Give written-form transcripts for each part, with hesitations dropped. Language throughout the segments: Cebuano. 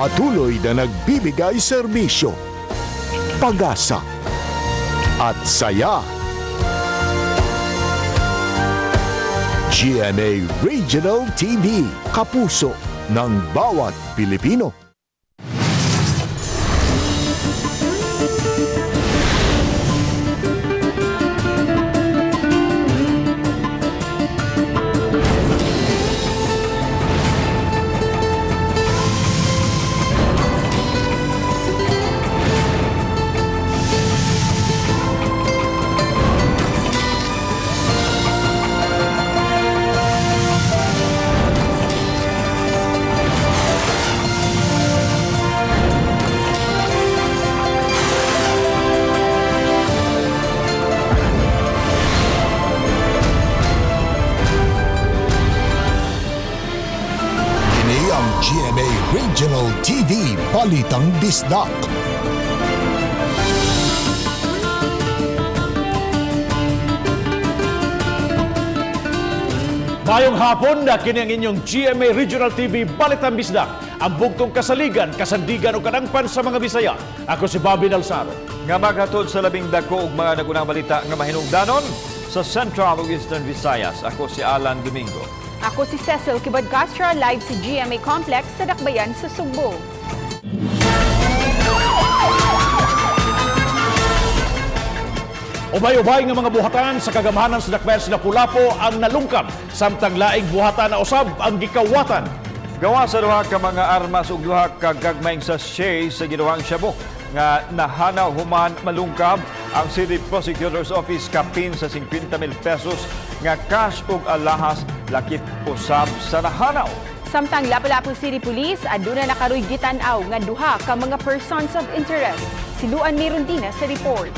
Patuloy na nagbibigay serbisyo, pag-asa at saya. GMA Regional TV, kapuso ng bawat Pilipino. Kini ang GMA Regional TV Balitang Bisdak. Mayong hapon na kini ang inyong GMA Regional TV Balitang Bisdak. Ang bugtong kasaligan, kasandigan o kadangpan sa mga Bisaya. Ako si Bobby Nalsaro. Nga maghatod sa labing dako ug mga nagunang balita nga mahinungdanon sa Central ug Eastern Visayas. Ako si Alan Domingo. Ako si Cecil Kibod Castro, live sa GMA Complex sa Dakbayan sa Sugbo. Ubay-ubay nga mga buhatan sa kagamhanan sa Dakbayan sa Lapu-Lapu ang nalungkab samtang laing buhatan na usab ang gikawatan. Gawa sa duha ka mga armas ug duha ka gagmayng sachet sa giduhang shabu nga nahanaw human malungkab ang City Prosecutor's Office kapin sa 50,000 pesos nga cash ug alahas lakip usab sa nahanaw. Samtang Lapu-Lapu City Police, aduna na karoy gitan-aw nga duha ka mga persons of interest. Siluan ni Rondina sa report.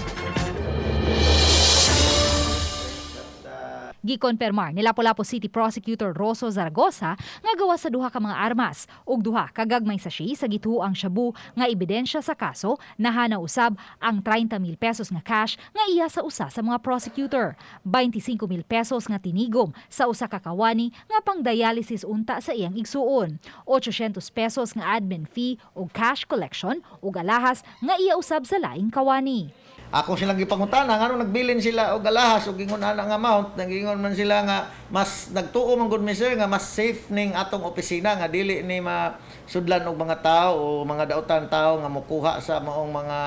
Gikonpermar ni Lapu-Lapu City Prosecutor Rosso Zaragoza nga gawa sa duha ka mga armas ug duha ka gagmay sachet sa gituoang shabu nga ebidensya sa kaso nahana usab ang 30,000 pesos nga cash nga iya sa usa sa mga prosecutor, 25,000 pesos nga tinigom sa usa ka kawani nga pangdialysis unta sa iyang igsuon, 800 pesos nga admin fee ug cash collection ug alahas nga iya usab sa laing kawani. Ako silang gipangutana ngano nagbilin sila og alahas og ingon ana nga amount, nagingon man sila nga mas nagtuo man gud mi sir nga mas safe ning atong opisina nga dili ni masudlan og mga tao o mga dautan tao nga mokuha sa maong mga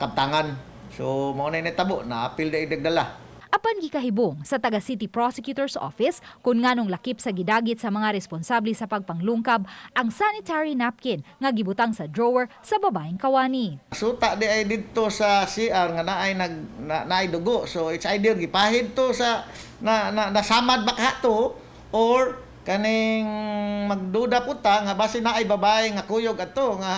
kaptangan. So mao na nitabo na apil dai dagdala. Apan gikahibong sa taga City Prosecutor's Office kung nganong lakip sa gidagit sa mga responsable sa pagpanglungkab ang sanitary napkin nga gibutang sa drawer sa babaeng kawani. Suta di ay didto sa CR nga naay nag na, naay dugo. So it's either gipahid to sa na, na nasamad baka to or kaning magduda puta nga base naay babae nga kuyog adto nga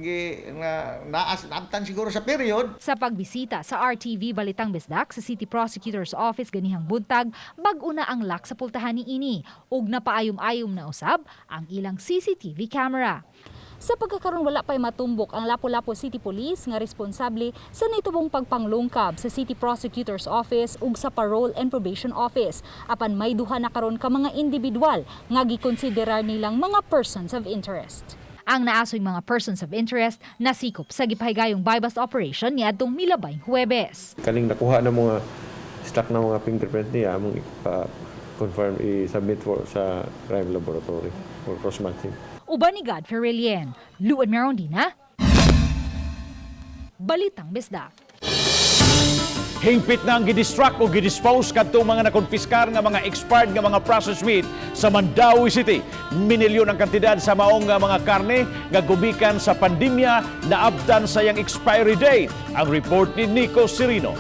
gi, nga naas naabtan siguro sa period. Sa pagbisita sa RTV Balitang Bisdak sa City Prosecutor's Office ganihang buntag, bag-o na ang lock sa pultahan ni ini ug napaayom-ayom na usab ang ilang CCTV camera. Sa pagkakaroon wala pa'y matumbok ang Lapu-Lapu City Police nga responsable sa naitubong pagpanglungkab sa City Prosecutor's Office ug sa Parole and Probation Office. Apan may duha na karon ka mga individual nga gikonsiderar nilang mga persons of interest. Ang naasoy mga persons of interest nasikop sa gipahigayong buy-bust operation niadtong milabayng Huwebes. Kaning nakuha na mga stock na mga fingerprint niya among ipa-confirm i-submit for sa crime laboratory for cross-matching. Uban ni God Ferrelien, Luan Merondina, Balitang Bisdak. Hingpit na ang gidistract o gidispose kadtong mga nakonfiskar nga mga expired nga mga processed meat sa Mandaue City. Minilyon ang kantidad sa maong nga mga karne nga gumikan sa pandemya na abtan sa iyang expiry date. Ang report ni Nico Serino.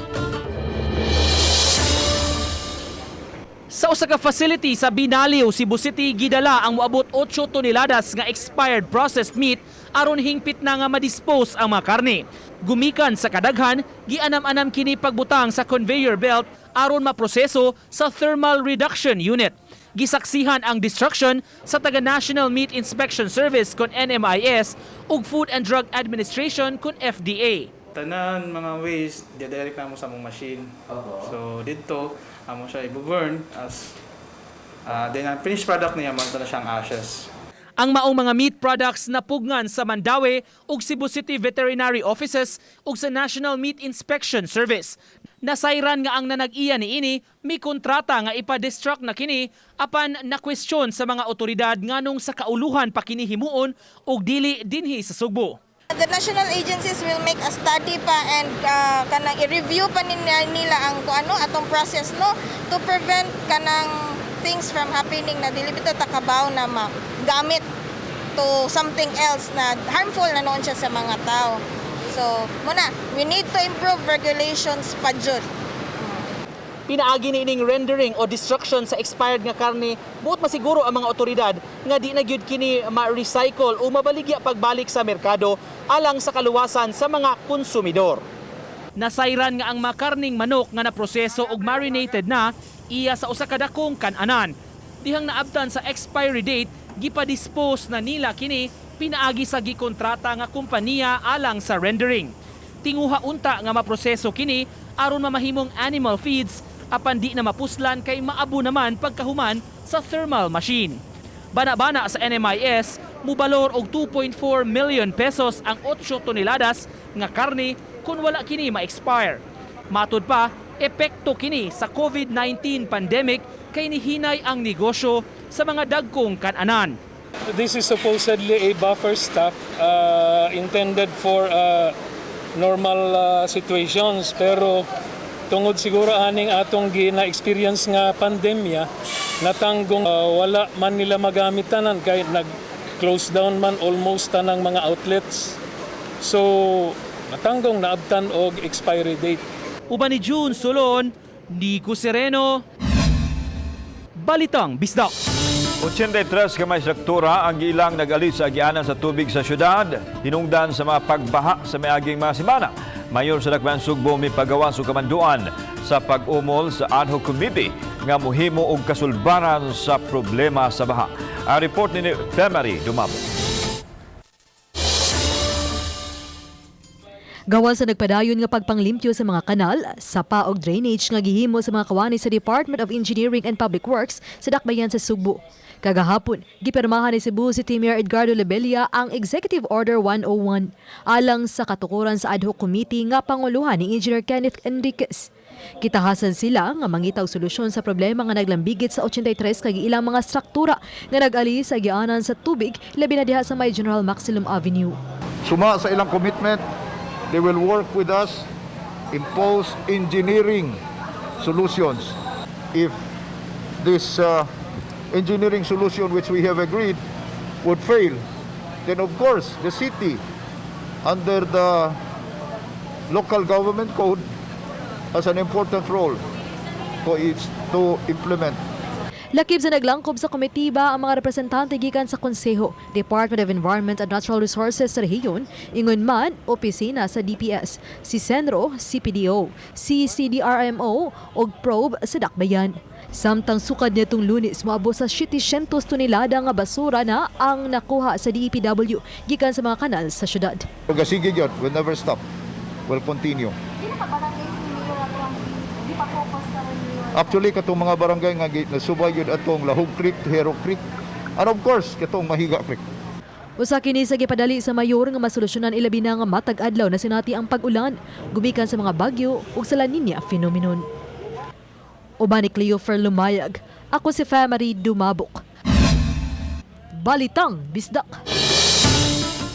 Sa usa ka facility sa Binaliw, Cebu City, gidala ang moabot 8 toneladas nga expired processed meat aron hingpit na nga madispose ang mga karne. Gumikan sa kadaghan, gianam-anam kini pagbutang sa conveyor belt aron maproseso sa thermal reduction unit. Gisaksihan ang destruction sa taga National Meat Inspection Service kon NMIS ug Food and Drug Administration kon FDA. Tanan mga waste didirect na mo sa among machine. So didto amo siya i-burn as then ang finished product niya mo na siyang ashes. Ang maong mga meat products napugngan sa Mandaue ug Cebu City Veterinary Offices ug sa National Meat Inspection Service. Nasayran nga ang nanag-iya niini mi kontrata nga ipa-destruct na kini, apan na-question sa mga otoridad nganong sa kauluhan pa kini himuon ug dili dinhi sa Sugbo. The national agencies will make a study pa and kanang i-review pa nila ang kung ano atong process, no, to prevent kanang things from happening na dili bitaw ta kabaw na magamit to something else na harmful na noon siya sa mga tao. So, muna, we need to improve regulations pa jud. Pinaagi ni ining rendering o destruction sa expired nga karne, buot masiguro ang mga otoridad nga di na gyud kini ma-recycle o mabaligya pagbalik sa merkado alang sa kaluwasan sa mga konsumidor. Nasayran nga ang makarning manok nga naproseso og marinated na iya sa usa ka dakong kananan. Dihang naabtan sa expiry date, gipa-dispose na nila kini pinaagi sa gikontrata nga kompanya alang sa rendering. Tinguha unta nga maproseso kini aron mamahimong animal feeds, apan di na mapuslan kay maabo naman pagkahuman sa thermal machine. Bana-bana sa NMIS, mubalor og 2.4 million pesos ang 8 toneladas nga karne kung wala kini ma-expire. Matud pa, epekto kini sa COVID-19 pandemic kay nihinay ang negosyo sa mga dagkong kananan. This is supposedly a buffer stock intended for normal situations, pero tungod siguro aning atong gina-experience nga pandemya, natanggong wala man nila magamit tanan kay nag-close down man almost tanang mga outlets. So natanggong naabtan og expiry date. Uban ni June Solon, Nico Sereno, Balitang Bisdak. 83 ka may struktura ang ilang nag-alis sa agianan sa tubig sa syudad, hinungdan sa mga pagbaha sa miaging mga semana. Mayor sa Dakbayan Sugbo mipagawas og kamanduan sa pag-umol sa ad hoc committee nga muhimo og kasulbaran sa problema sa baha. Ang report ni Femary Dumabo. Gawas sa nagpadayon nga pagpanglimpyo sa mga kanal, sapa og drainage nga gihimo sa mga kawani sa Department of Engineering and Public Works sa Dakbayan sa Sugbo. Kagahapon, gipirmahan ni Cebu City Mayor Edgardo Labella ang Executive Order 101 alang sa katukuran sa ad hoc committee nga panguluhan ni Engineer Kenneth Enriquez. Kitahasan sila nga mangita og solusyon sa problema nga naglambigit sa 83 kag ilang mga struktura nga nag-ali sa gianan sa tubig, labi na diha sa may General Maximum Avenue. Suma sa ilang commitment, they will work with us, impose engineering solutions. If this engineering solution which we have agreed would fail, then of course the city, under the local government code, has an important role to implement. Lakip sa naglangkob sa komitiba ang mga representante gikan sa Konseho, Department of Environment and Natural Resources sa rehiyon, ingon man opisina sa DPS, si CENRO, CPDO, CCDRMO ug Probe sa Dakbayan. Samtang sukad nitong Lunes, moabot sa 700 tonelada nga basura na ang nakuha sa DEPW gikan sa mga kanal sa syudad. Sige gyud, we'll never stop. We'll continue. Actually, katong mga barangay nga nasubay gyud atong Lahug Creek, Hero Creek, and of course, katong Mahiga Creek. Usa kini sa gipadali sa mayor nga masolusyonan, ilabi na nga matag adlaw na sinati ang pag-ulan gumikan sa mga bagyo ug sa La Nina phenomenon. Uban ni Cleofer Lumayag, ako si Famary Dumabok. Balitang Bisdak.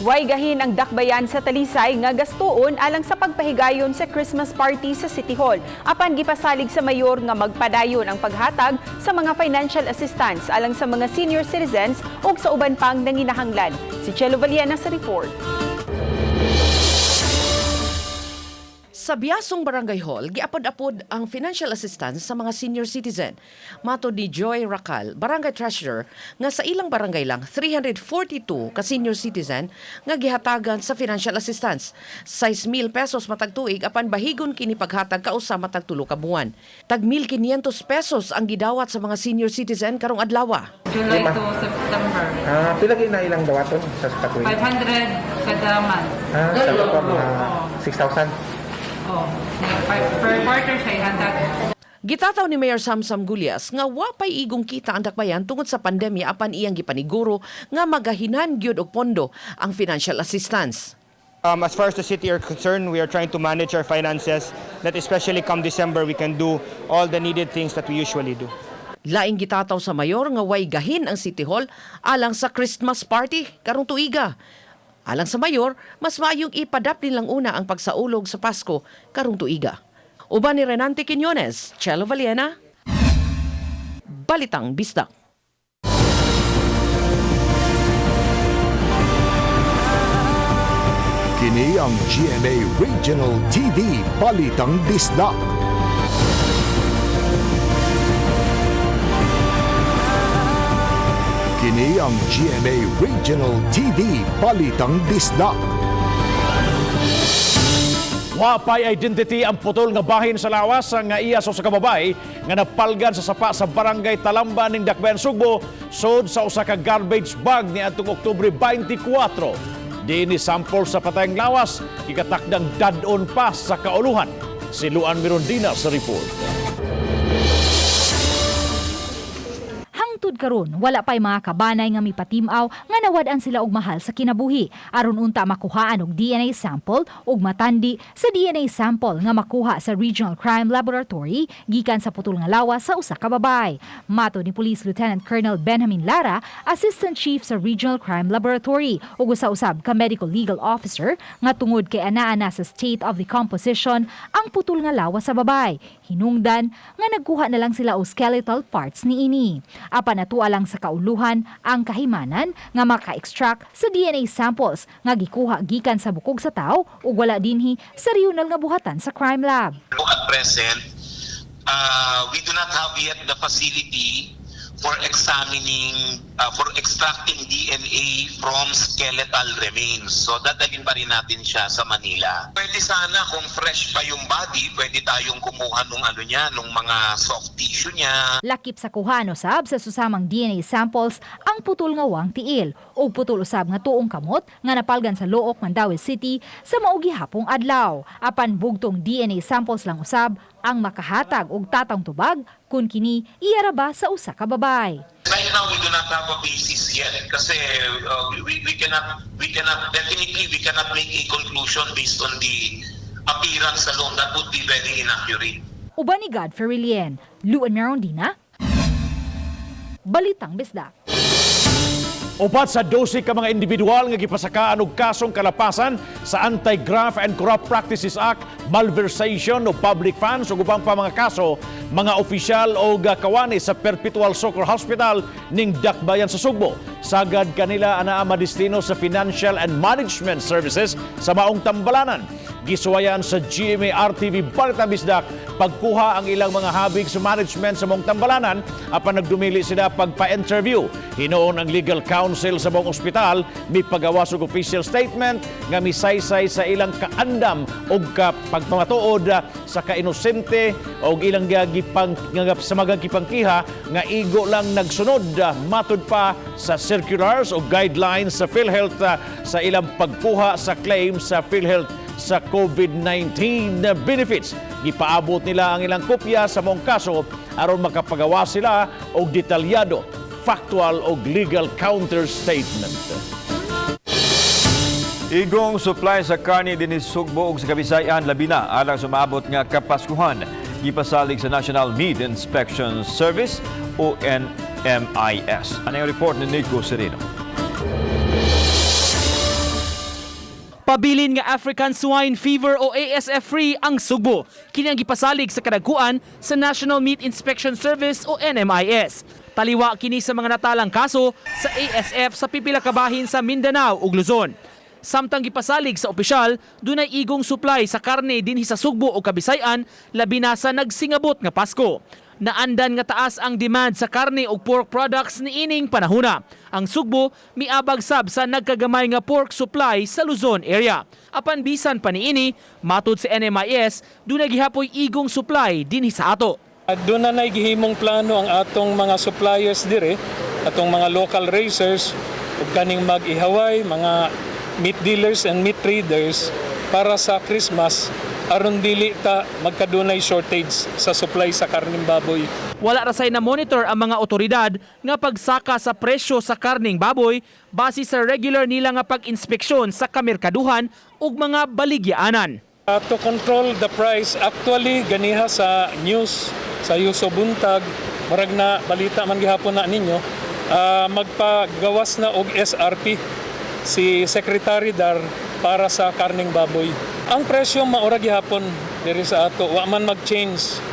Way gahin ang dakbayan sa Talisay nga gastuon alang sa pagpahigayon sa Christmas party sa City Hall. Apan gipasalig sa mayor nga magpadayon ang paghatag sa mga financial assistance alang sa mga senior citizens ug sa uban pang nanginahanglan. Si Chelo Valiana sa report. Sa Biasong Barangay Hall, giapod-apod ang financial assistance sa mga senior citizen. Matod ni Joy Racal, barangay treasurer, nga sa ilang barangay lang 342 ka senior citizen nga gihatagan sa financial assistance. 6,000 pesos matag tuig, apan bahigon kini paghatag kausa matag 3 ka buwan. Tag 1,500 pesos ang gidawat sa mga senior citizen karong adlaw. July to September. Ah, pila gyud na ilang dawaton sa katuig? 500 kada month. Ah, sa mga 6,000. Oh, per quarter siya ihatag. Gitataw ni Mayor Samsam Gullas nga wa pay igong kita ang dakbayan tungod sa pandemya, apan iyang gipaniguro nga magahinan gyud og pondo ang financial assistance. As far as the city are concerned, we are trying to manage our finances that especially come December, we can do all the needed things that we usually do. Laing gitataw sa mayor nga way gahin ang City Hall alang sa Christmas party karong tuiga. Alang sa mayor, mas maayong ipadap nilang una ang pagsaulog sa Pasko karong tuiga. Uban ni Renante Quiñones, Chelo Valiena, Balitang Bisdak. Kini ang GMA Regional TV Balitang Bisdak. Kini ang GMA Regional TV Balitang Bisdak. Wapay identity ang putol nga bahin sa lawas nga iya sa usa ka babae nga napalgan sa sapa sa barangay Talamba ning Dakbayan Sugbo sod sa usa ka garbage bag niadtong Oktubre 24. Diini sample sa patayng lawas gikatakdang dad-on pa sa kauluhan. Si Luan Mirondina sa report. Hangtod karon, wala pa'y mga kabanay nga mipatim-aw nga nawad-an sila og mahal sa kinabuhi aron unta makuhaan og DNA sample ug matandi sa DNA sample nga makuha sa Regional Crime Laboratory gikan sa putol nga lawas sa usa ka babae. Matod ni Police Lieutenant Colonel Benjamin Lara, Assistant Chief sa Regional Crime Laboratory ug usa-usab ka medical legal officer, nga tungod kay anaa na sa state of decomposition ang putol nga lawas sa babae, hinungdan nga nagkuha na lang sila og skeletal parts niini. Apan natua lang sa kauluhan ang kahimanan nga maka-extract sa DNA samples nga gikuha gikan sa bukog sa tao ug wala dinhi sa regional nga buhatan sa crime lab. At present, we do not have yet the facility for examining, for extracting DNA from skeletal remains. So dadalhin pa rin natin siya sa Manila. Pwede sana kung fresh pa yung body, pwede tayong kumuha nung ano niya, nung mga soft tissue niya. Lakip sa kuha usab sa susamang DNA samples ang putol nga wang tiil o putol usab nga tuong kamot nga napalgan sa Looc, Mandaue City sa mao gihapong adlaw. Apan bugtong DNA samples lang usab ang makahatag og tatang tubag kung kini iyara ba sa usa ka babae. Right now, we do not have a basis yet kasi we cannot definitely, we cannot make a conclusion based on the appearance alone. That would be very inaccurate. Uban ni Godfrey Lien, Luan Merondina, Balitang Bisdak. 4 sa 12 ka mga individual nga gipasakaan og kasong kalapasan sa Anti-Graft and Corrupt Practices Act, malversation of public funds ug ubang pa mga kaso, mga opisyal o kawani sa Perpetual Succour Hospital ning Dakbayan sa Sugbo. Sagad kanila anaa madestino sa Financial and Management Services sa maong tambalanan. Gisuwayan sa GMA RTV Balita Bisdak pagkuha ang ilang mga habig sa management sa maong tambalanan, apan nagdumili sila pagpa-interview. Hinuon ang legal counsel sa maong ospital mipagawas og official statement nga misaysay sa ilang kaandam og pagpamatuod sa kainosente og ilang gipang nga sa mga gipangkiha nga igo lang nagsunod, matud pa sa circulars o guidelines sa PhilHealth, sa ilang pagkuha sa claim sa PhilHealth sa COVID-19 benefits. Gipaabot nila ang ilang kopya sa maong kaso aron makapagawa sila og detalyado, factual o legal counter statement. Igong supply sa karne dinhi Sugbo ug sa Kabisayan, labi na alang sa maabot nga Kapaskuhan. Gipasalig sa National Meat Inspection Service o NMIS. Ano yung report ni Nico Sereno? Pabilin nga African Swine Fever o ASF free ang Sugbo. Kini ang gipasalig sa kadagkuan sa National Meat Inspection Service o NMIS. Taliwa kini sa mga natalang kaso sa ASF sa pipila ka bahin sa Mindanao ug Luzon. Samtang gipasalig sa opisyal, dunay igong supply sa karne dinhi sa Sugbo o Kabisayan, labi na sa nagsingabot nga Pasko. Naandan nga taas ang demand sa karne ug pork products niining panahuna. Ang Sugbo miabag sab sa nagkagamay nga pork supply sa Luzon area. Apan bisan pa niini, matud sa NMIS, dunay gihapoy igong supply dinhi sa ato. At duna na gihimong plano ang atong mga suppliers dire, atong mga local raisers ug kaning mag-ihaway, mga meat dealers and meat traders para sa Christmas. aron dili ta magkadunay shortage sa supply sa karning baboy. Wala rasay na monitor ang mga otoridad nga pagsaka sa presyo sa karning baboy base sa regular nila nga pag-inspeksyon sa kamerkaduhan ug mga baligyaanan. To control the price, actually ganiha sa news sa Yuso Buntag, murag na balita man gihapon na ninyo, magpagawas na og SRP si Secretary Dar para sa karning baboy. Ang presyo maura gihapon diri sa ato, wa man mag-change,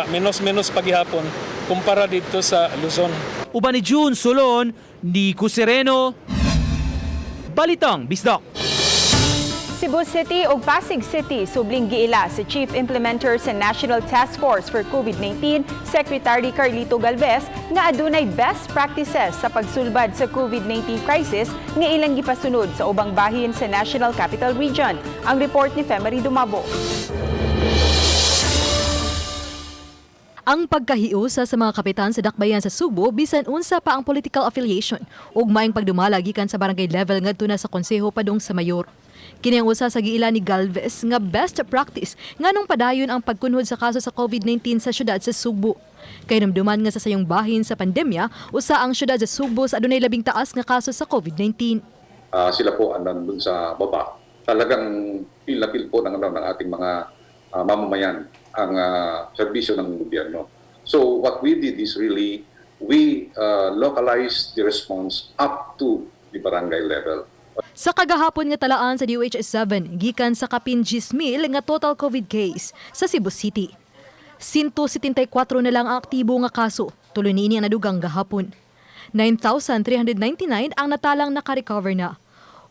menos-menos pa gihapon kumpara dito sa Luzon. Uban ni June Solon, Nico Sereno, Balitang Bisdak. Cebu City ug Pasig City subling giila sa Chief Implementer sa National Task Force for COVID-19, Secretary Carlito Galvez, nga adunay best practices sa pagsulbad sa COVID-19 crisis nga ilang gipasunod sa ubang bahin sa National Capital Region. Ang report ni Femery Dumabo. Ang pagkahiusa sa mga kapitan sa dakbayan sa Sugbo bisan unsa pa ang political affiliation ug maayong pagdumala gikan sa barangay level ngadto na sa konseho padung sa mayor. Kini ang usa sa giila ni Galvez nga best practice nganong padayon ang pagkunhod sa kaso sa COVID-19 sa syudad sa Sugbo. Kay namduman nga sa sayong bahin sa pandemya, usa ang syudad sa Sugbo sa adunay labing taas nga kaso sa COVID-19. Sila po ang nandun sa baba. Talagang feel na feel po ng, ano, ng ating mga mamamayan ang serbisyo ng gobyerno. So what we did is really, we localized the response up to the barangay level. Sa kagahapon nga talaan sa DOH-7, gikan sa kapin 10,000 nga total COVID case sa Cebu City. 174 na lang ang aktibo nga kaso, tuloy niini ang nadugang gahapon. 9,399 ang natalang nakarecover na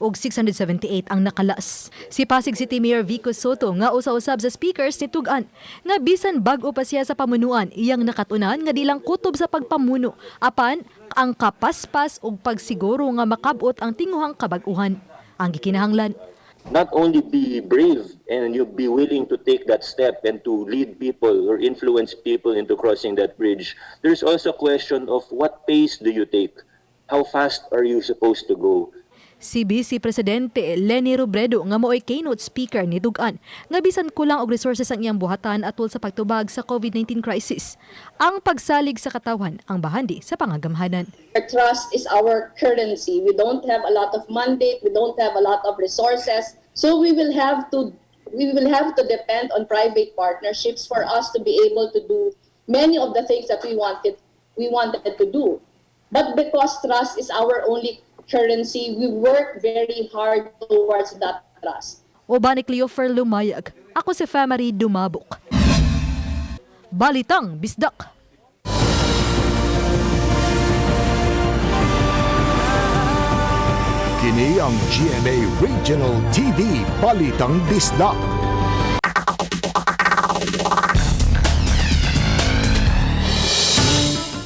ug 678 ang nakalas. Si Pasig City Mayor Vico Soto nga usa-usab sa speakers ni Tugan nga bisan bag-o pa siya sa pamunuan, iyang nakatunan nga di lang kutob sa pagpamuno apan ang kapaspas ug pagsiguro nga makabot ang tinguhang kabag-uhan ang gikinahanglan. Not only be brave and you be willing to take that step and to lead people or influence people into crossing that bridge, there's also a question of what pace do you take? How fast are you supposed to go? Si Vice Presidente Leni Robredo nga maoy keynote speaker ni Dugan nga bisan kulang og resources ang iyang buhatan atol sa pagtubag sa COVID-19 crisis. Ang pagsalig sa katawhan ang bahandi sa pangagamhanan. Our trust is our currency. We don't have a lot of mandate, we don't have a lot of resources. So we will have to depend on private partnerships for us to be able to do many of the things that we wanted to do. But because trust is our only currency, we work very hard towards that trust. Uban ni Cleofer Lumayag, ako si Famary Dumabok. Balitang Bisdak. Kini ang GMA Regional TV Balitang Bisdak.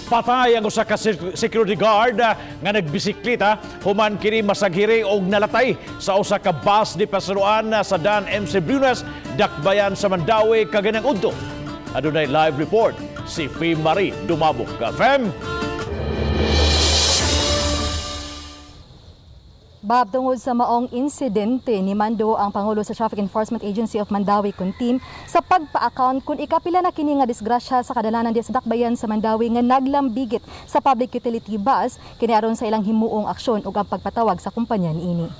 Patay ang usa ka security guard nga nagbisikleta human kini masaghiri og nalatay sa usa ka bus di pasaruan sa Dan MC Brunas, Dakbayan sa Mandaue kaganang udto. Adunay live report si Fem Marie Dumabok. Fem. Bob, tungod sa maong insidente ni mando ang Pangulo sa Traffic Enforcement Agency of Mandaue Kuntim sa pagpa-account kung ikapila na kini nga disgrasya sa kadalanan diya sa Dakbayan sa Mandaue nga naglambigit sa public utility bus kini aron sa ilang himuong aksyon ug ang pagpatawag sa kumpanya niini.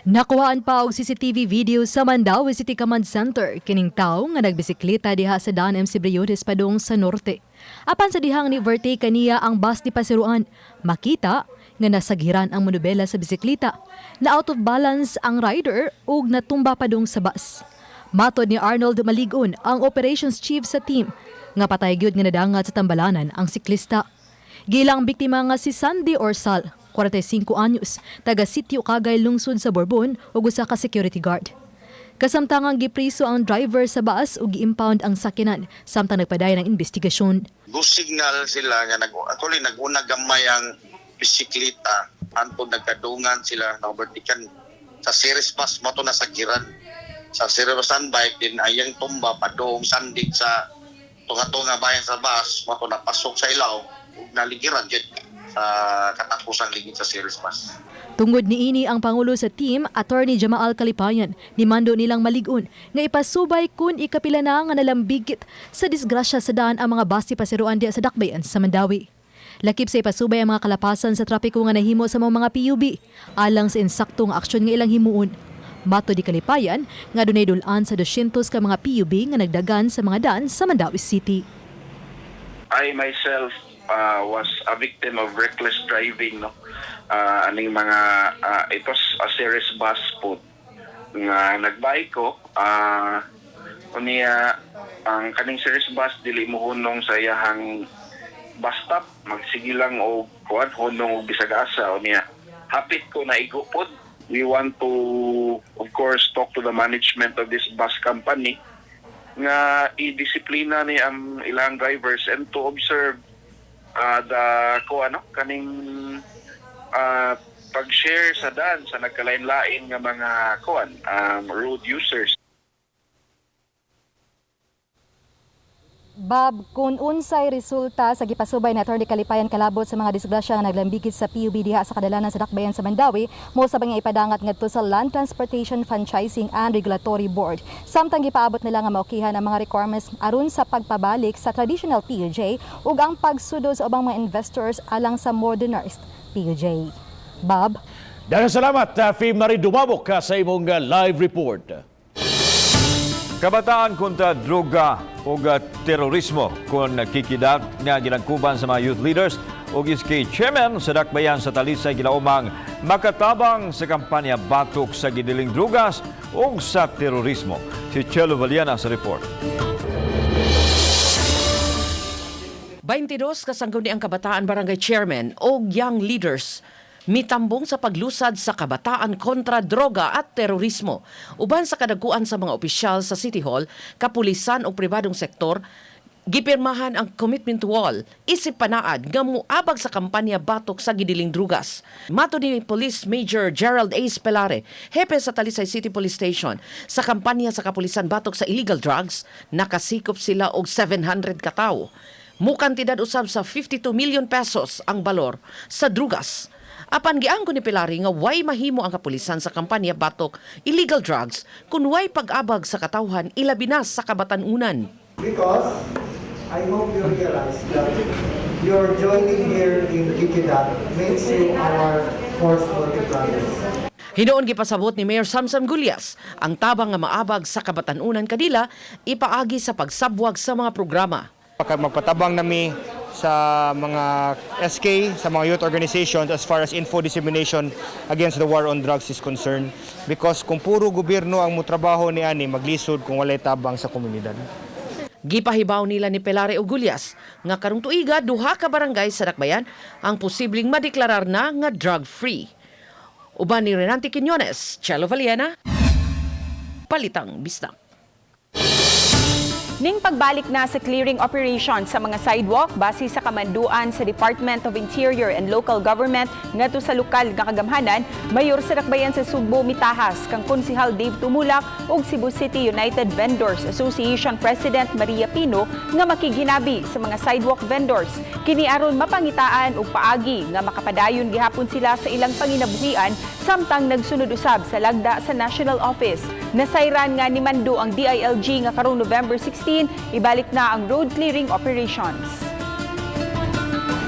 Nakuhaan pa og CCTV video sa Mandaue City Command Center kining tawo nga nagbisikleta diha sa Daan MC Briones padung sa norte. Apan sa dihang ni Verte kaniya ang bus ni pasiruan, makita nga nasaghiran ang manubela sa bisikleta, na out of balance ang rider ug natumba padung sa bus. Matod ni Arnold Maligon, ang operations chief sa team, nga patay gyud nga nadangat sa tambalanan ang siklista. Gilang biktima nga si Sandy Orsal, 45 anyos, taga Sitio Cagay, lungsod sa Borbon ug usa ka security guard. Kasamtangang gipriso ang driver sa bus ug gi-impound ang sakyanan samtang nagpadayon ang investigasyon. Go signal sila nga actually naguna gamay ang bisikleta antod nagkadungan sila na overtaken sa series bus mo to nasagiran sa series bus bike din ayang tumba padung sandig sa tunga-tunga bayan sa bus mo to napasok sa ilaw ug naligiran jud. Katapusan ligid sa Ceres Bus. Tungod niini, ang pangulo sa team, Attorney Jamaal Kalipayan, nimando nilang malig-on nga ipasubay kung ikapila na nga nalambigit sa disgrasya sa daan ang mga bus pasiruan diya sa dakbayan sa Mandaue. Lakip sa ipasubay ang mga kalapasan sa trapiko nga nahimo sa mga PUB alang sa insaktong aksyon nga ilang himuon. Matod ni Kalipayan nga dunay dul-an sa 200 ka mga PUB nga nagdagan sa mga daan sa Mandaue City. I myself was a victim of reckless driving, no. Aning mga it was a Ceres Bus po nga nagbike ko, unya ang kaning Ceres Bus dili mo hunong sa iyahang bus stop, magsige lang og kuan, hunong og bisag asa. Unya hapit ko naigo pod. We want to, of course, talk to the management of this bus company nga i-disiplina ni ang ilang drivers and to observe the ko ano kaning pag-share sa daan sa nagkalain-lain nga mga kuan road users. Bob, kung unsay resulta sa gipasubay ni Attorney Kalipayan kalabot sa mga disgrasya nga naglambigit sa PUB diha sa kadalanan sa dakbayan sa Mandaue, mo sa nga ipadangat ngadto sa Land Transportation Franchising and Regulatory Board. Samtang gipaabot nila nga maukihan ang mga requirements aron sa pagpabalik sa traditional PUJ ug ang pagsudod sa ubang mga investors alang sa modernized PUJ. Bob? Daghang salamat, Fee Marie Dumabok, sa imong live report. Kabataan kontra droga o terorismo kon Kikidat nga ginagkuban sa mga youth leaders o SK chairman sa dakbayan sa Talisay gilaumang makatabang sa kampanya batok sa gidiling drugas o sa terorismo. Si Chelo Valiana sa report. 22 kasangguniang kabataan, barangay chairman o young leaders mitambong sa paglusad sa kabataan kontra droga at terorismo. Uban sa kadaguan sa mga opisyal sa City Hall, kapulisan o pribadong sektor, gipirmahan ang commitment wall isip panaad nga muabag sa kampanya batok sa gidiling drugas. Matod ni Police Major Gerald A. Spelare, hepe sa Talisay City Police Station, sa kampanya sa kapulisan batok sa illegal drugs, nakasikop sila og 700 katawo. Mukantidad usab sa 52 million pesos ang balor sa drugas. Apan giangko ni Pelari nga way mahimo ang kapulisan sa kampanya batok illegal drugs kung way pag-abag sa katawhan, ilabi na sa kabatanunan. Because I hope you realize that your joining here in Kikidat makes you our force multipliers. Hinuon gipasabot ni Mayor Samsam Gullas ang tabang nga maabag sa kabatanunan kadila ipaagi sa pagsabwag sa mga programa. Magpatabang nami sa mga SK, sa mga youth organizations as far as info dissemination against the war on drugs is concerned. Because kung puro gobyerno ang mutrabaho ni ani, maglisod kung walay tabang sa komunidad. Gipahibaw nila ni Pelare ug Gullas nga karong tuiga duha ka barangay sa Dakbayan ang posibleng madeklarar na nga drug-free. Uban ni Renante Quiñones, Chelo Valiena, Balitang Bisdak. Ning pagbalik na sa clearing operation sa mga sidewalk base sa kamanduan sa Department of Interior and Local Government ngadto sa lokal nga kagamhanan, mayor sa dakbayan sa Sugbo mitahas kang Konsihal Dave Tumulak ug Cebu City United Vendors Association President Maria Pino nga makiginabi sa mga sidewalk vendors. Kini aron mapangitaan og paagi nga makapadayon gihapon sila sa ilang panginabuhian samtang nagsunod usab sa lagda sa National Office. Nasayran nga ni mando ang DILG nga karong November 16 ibalik na ang road clearing operations.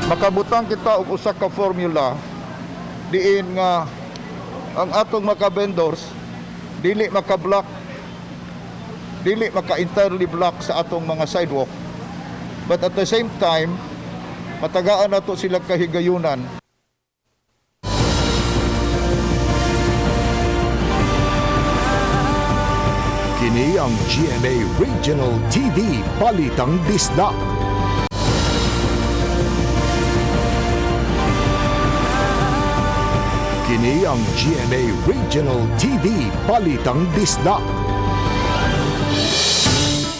Makabutang kita og usa ka formula diin nga ang atong mga vendors dili maka-block, dili maka entirely block sa atong mga sidewalk, but at the same time matagaan nato sila kahigayunan. Kini ang GMA Regional TV Balitang Bisdak. Kini ang GMA Regional TV Balitang Bisdak.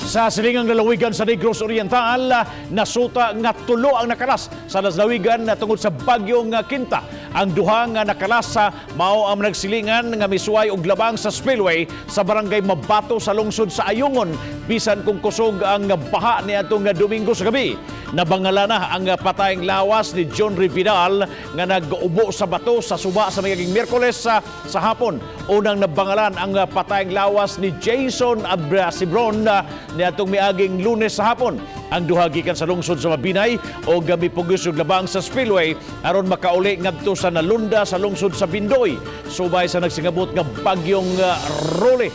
Sa silingang lalawigan sa Negros Oriental, nasuta nga tulo ang nakalas sa lalawigan na tungod sa bagyong Quinta. Ang duha nga nakalas sa mao ang nagsilingan nga misuway og labang sa spillway sa barangay Mabato sa lungsod sa Ayungon bisan kung kusog ang baha niadtong Domingo sa gabi. Nabangala na ang patayng lawas ni John Rividal nga nag-ubo sa bato sa suba sa mayaging Miyerkules sa hapon. Unang nabangalan ang patayng lawas ni Jason Abrasibron niadtong miaging Lunes sa hapon. Ang duha gikan sa lungsod sa Mabinay o mipugos og labang sa spillway aron makauli ngadto sa nalunda sa lungsod sa Bindoy. Subay sa nagsingabot nga bagyong Rolly.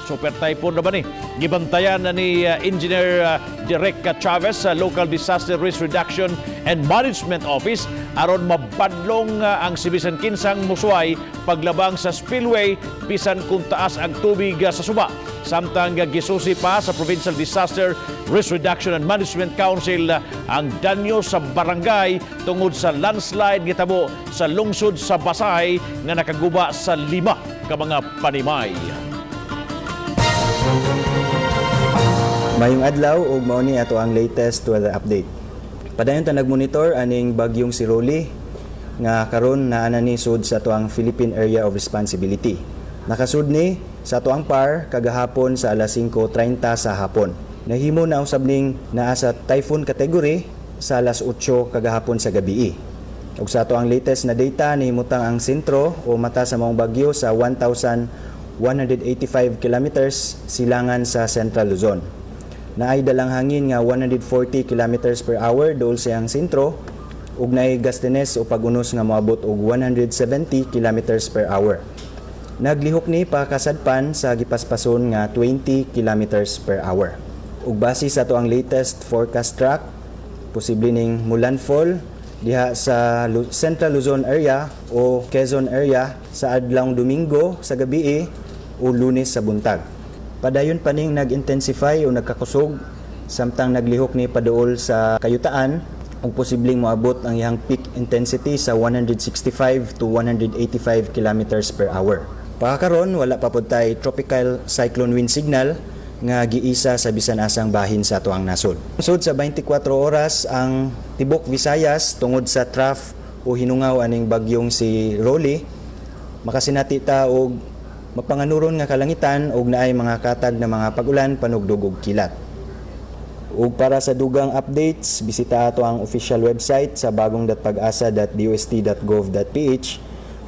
Super typhoon na ba ni? Gibantayan na ni Engineer Derek Chavez sa Local Disaster Risk Reduction and Management Office aron mabadlong ang sibisan kinsang musuway paglabang sa spillway bisan kung taas ang tubig sa suba. Samtang gisusi pa sa Provincial Disaster Risk Reduction and Management Council ang danyo sa barangay tungod sa landslide gitabo sa lungsod sa Basay nga nakaguba sa 5 ka mga panimay. Mayong adlaw ug mao ni ato ang latest weather update. Padayon ta nagmonitor aning bagyong si Rolly nga karon naa na ni sud sa ato ang Philippine Area of Responsibility. Nakasud ni sa ato ang PAR kagahapon sa alas 5:30 sa hapon. Nahimo na usab ning naa sa typhoon category sa alas 8 kagahapon sa gabii. Ug sa ato ang latest na data, nahimutang ang sentro o mata sa maong bagyo sa 1,185 kilometers silangan sa Central Luzon. Naay dalang hangin nga 140 kilometers per hour dool sa iyang sentro ug naay gustiness o pag-unos nga moabot og 170 kilometers per hour. Naglihok ni pakasadpan sa gipaspason nga 20 kilometers per hour. Ug base sa ato ang latest forecast track, posible ning mulandfall diha sa Central Luzon area o Quezon area sa adlawng Domingo sa gabii o Lunes sa buntag. Padayon pa ning nag-intensify o nagkakusog samtang naglihok ni paduol sa kayutaan ug posibleng moabot ang iyang peak intensity sa 165 to 185 kilometers per hour. Pagkakaron, wala pa pud tay tropical cyclone wind signal nga giisa sa bisan asang bahin sa atoang nasod. Sud sa 24 oras ang tibok Visayas tungod sa trough o hinungaw aning bagyong si Rolly, makasinati ta og mapanganuron nga kalangitan ug naay mga katag na mga pag-ulan, panugdog ug kilat. Ug para sa dugang updates, bisita ato ang official website sa bagong.pagasa.dost.gov.ph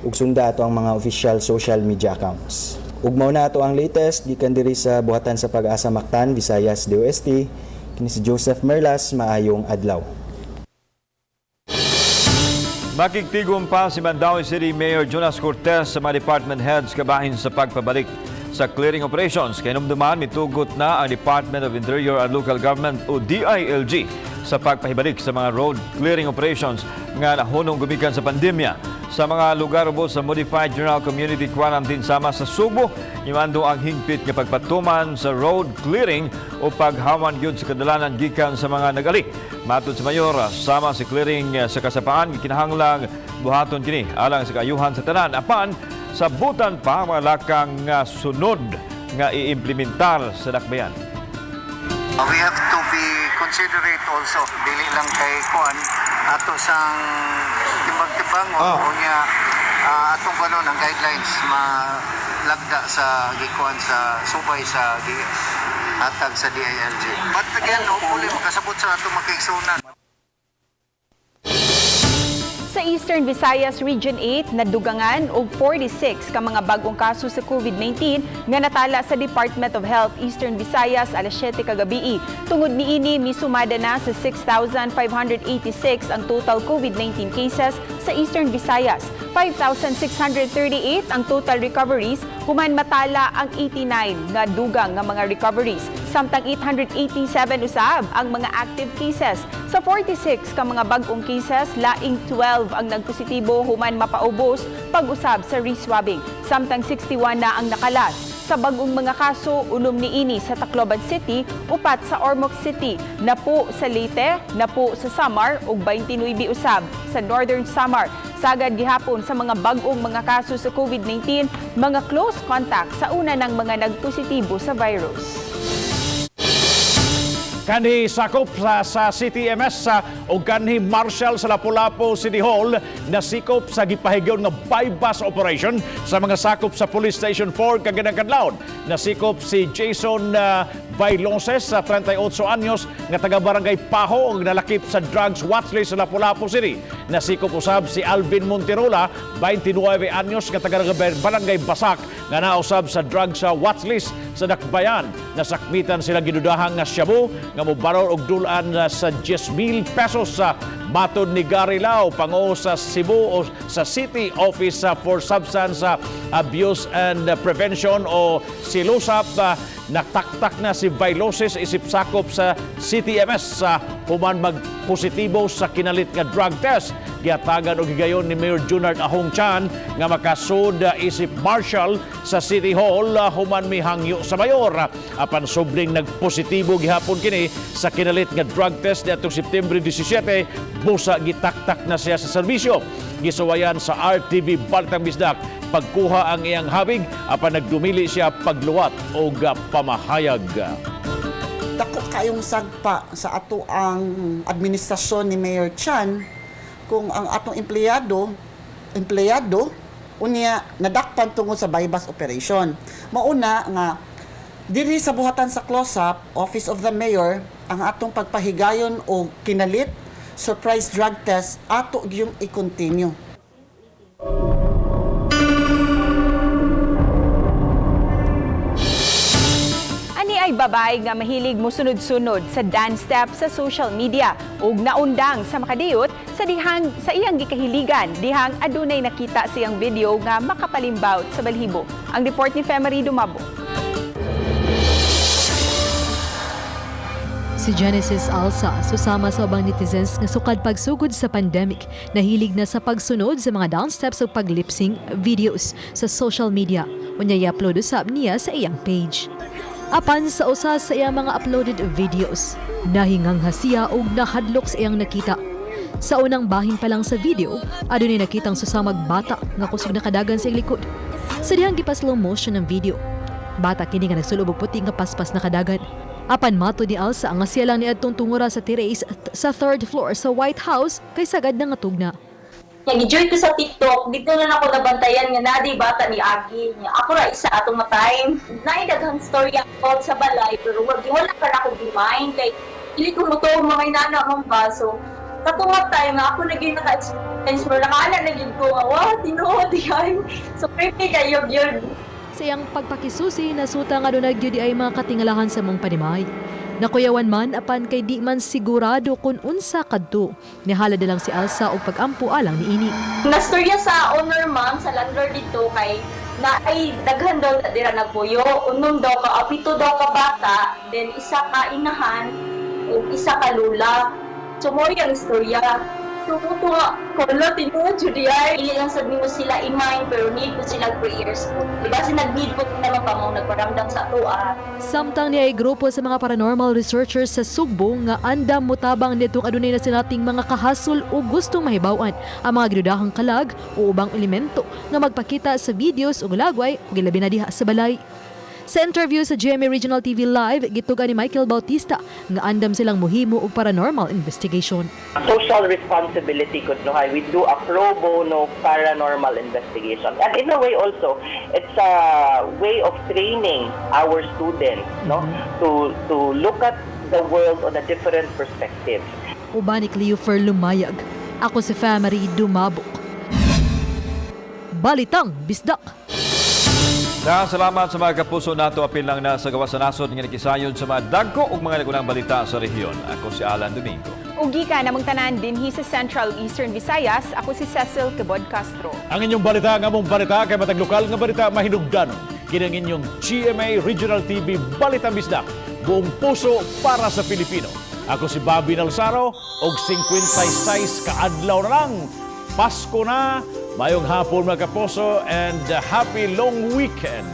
ug sunda ato ang mga official social media accounts. Ug mao na ato ang latest gikan diri sa Buhatan sa Pag-asa Mactan, Visayas, DOST. Kini si Joseph Merlas, maayong adlaw. Makigtigom pa si Mandaue City Mayor Jonas Cortez sa mga department heads kabahin sa pagpabalik sa clearing operations. Kahinumduman, mitugot na ang Department of Interior and Local Government o DILG sa pagpahibalik sa mga road clearing operations nga nahunong gumikan sa pandemya. Sa mga lugar ubos sa Modified General Community Quarantine sama sa Sugbo, imando ang hingpit nga pagpatuman sa road clearing o paghawan gyud sa kadalanan gikan sa mga nagali. Matod sa mayor, sama si clearing sa kasapaan, kinahanglang buhaton kini alang sa kaayuhan sa tanan, apan sabutan pa ang mga lakang nga sunod nga iimplementar sa dakbayan. We have to be considerate also, dili lang kay kuan ato sang timbang-timbang o unya atong kuanon ang guidelines malagda sa gikuan sa subay sa hatag sa DILG. But again, hopefully makasabot sa atong makaigsunan. Sa Eastern Visayas Region 8, nadugangan og 46 ka mga bag-ong kaso sa COVID-19 nga natala sa Department of Health Eastern Visayas alas 7 kagabii. Tungod niini, misumada na sa 6,586 ang total COVID-19 cases sa Eastern Visayas. 5,638 ang total recoveries, human matala ang 89 nga dugang nga mga recoveries. Samtang 887 usab ang mga active cases. Sa 46 ka mga bag-ong cases, laing 12 ang nagpositibo human mapaubos pag-usab sa reswabbing. Samtang 61 na ang nakalas. Sa bag-ong mga kaso, 6 niini sa Tacloban City, 4 sa Ormoc City, 10 sa Leyte, 10 sa Samar ug 29 usab sa Northern Samar. Sagad gihapon sa mga bag-ong mga kaso sa COVID-19, mga close contact sa una ng mga nagpositibo sa virus. Kani sakop sa CTMS sa Og kanhi Marshal sa Lapu-Lapu City Hall nasikop sa gipahigyon nga buy-bust operation sa mga sakop sa Police Station 4 kaganang kadlawon. Nasikop si Jason Bailonces sa 38 anyos nga taga Barangay Paho ang nalakip sa drugs watchlist sa Lapu-Lapu City. Nasikop usab si Alvin Monterola, 29 anyos nga taga Barangay Basak nga nausab sa drugs sa watchlist sa Dakbayan. Nasakmitan sila gidudahang nga shabu nga mobalor og dul-an sa 10,000 pesos sa matod ni Gary Lau, pango sa Cebu o sa City Office for Substance Abuse and Prevention o SILUSAP, nataktak na si Vailoces isip sakop sa CTMS sa human magpositibo sa kinalit nga drug test. Gihatagan og higayon ni Mayor Junard Ahong Chan nga makasud isip marshal sa City Hall human mihangyo sa mayor. Apan subling nagpositibo gihapon kini sa kinalit nga drug test niadtong September 17, busa gitaktak na siya sa serbisyo. Gisuwayan sa RTV Balitang Bisdak pagkuha ang iyang habig apan nagdumili siya pagluwat og pamahayag. Dako kayong sagpa sa ato ang administrasyon ni Mayor Chan kung ang atong empleyado unya nadakpan tungod sa buy-bust operation. Mauna nga diri sa buhatan sa close-up, Office of the Mayor, ang atong pagpahigayon o kinalit surprise drug test ato yung i-continue. Ani ay babae nga mahilig mosunod-sunod sa dance step sa social media ug naundang sa makadiyot sa dihang sa iyang gikahiligan dihang adunay nakita siyang video nga makapalimbaw sa balhibo. Ang report ni Femery Dumabo. Si Genesis Alsa, susama sa ubang netizens nga sukad pagsugod sa pandemic, nahilig na sa pagsunod sa mga dance steps ug pag-lip-sync videos sa social media. Unya i-upload usab niya sa iyang page. Apan sa usa sa iyang mga uploaded videos, nahingangha siya og nahadlok sa iyang nakita. Sa unang bahin pa lang sa video, adunay nakitang susamag bata nga kusog nakadagan sa iyang likod. Sa dihang gipa-slow motion ang video, bata kini nga nagsulob og puti nga paspas na kadagan. Apan matod ni Alsa nga siya lang niadtong tungura sa terrace sa third floor sa White House kay sagad na nga tugna. Nya gi-join ko sa TikTok, dito na nako nabantayan nga naa di bata ni Agi. Nya ako ra isa atong ma-time. Naay daghang story ako sa balay pero wag wala pa na ako gi-mind kay dili ko motuo mga inana man ba. So katong time nga ako na gyud naka-experience pero nakaana na gyud ko nga wow, tinuod diay. So creepy kayo gyud. Sa iyang pagpakisusi, nasuta nga dunay gyud ay mga katingalahan sa mong panimay. Nakuyawan man apan kay di man sigurado kung unsa kadto. Nihala na lang si Alsa og pag-ampo alang niini. Nastorya sa owner ma'am, sa landlord dito kay na ay daghan daw na dira nagpuyo, unom daw ka, pito daw ka bata, then isa ka inahan ug isa ka lula. So mo yung istorya. So mo nga, kala tinuod jud ay. Ili lang sad nimo sila i-mind pero need po sila prayers po. Diba si nag-need po naman pa mo nagparamdam sa atoa. Samtang niya ay grupo sa mga paranormal researchers sa Sugbo nga andam motabang nitong adunay na sinating mga kahasol o gustong mahibaw-an ang mga gidudahang kalag o ubang elemento nga magpakita sa videos ug lagway ug ilabi na diha sa balay. Sa interview sa GMA Regional TV Live, gituga ni Michael Bautista nga andam silang muhimo og paranormal investigation. Social responsibility could no we do a pro bono paranormal investigation, and in a way also it's a way of training our students, no, to look at the world on a different perspective. Uban ni Cleofer Lumayag. Ako si Family Dumabok. Balitang Bisdak. Daghang salamat sa mga kapuso nato, apil lang na sa gawas sa nasod nga nakisayon sa mga dagko ug mga lagunang balita sa rehiyon. Ako si Alan Domingo. Ug gikan namong tanan dinhi sa Central Eastern Visayas, ako si Cecil Quibod Castro. Ang inyong balita, ang among balita, kay matag lokal nga balita mahinugdanon. Kini ang inyong GMA Regional TV Balitang Bisdak. Buong puso para sa Pilipino. Ako si Bobby Nalsaro, og 56 ka adlaw na lang. Pasko na, mayong hapon mga kapuso, and happy long weekend.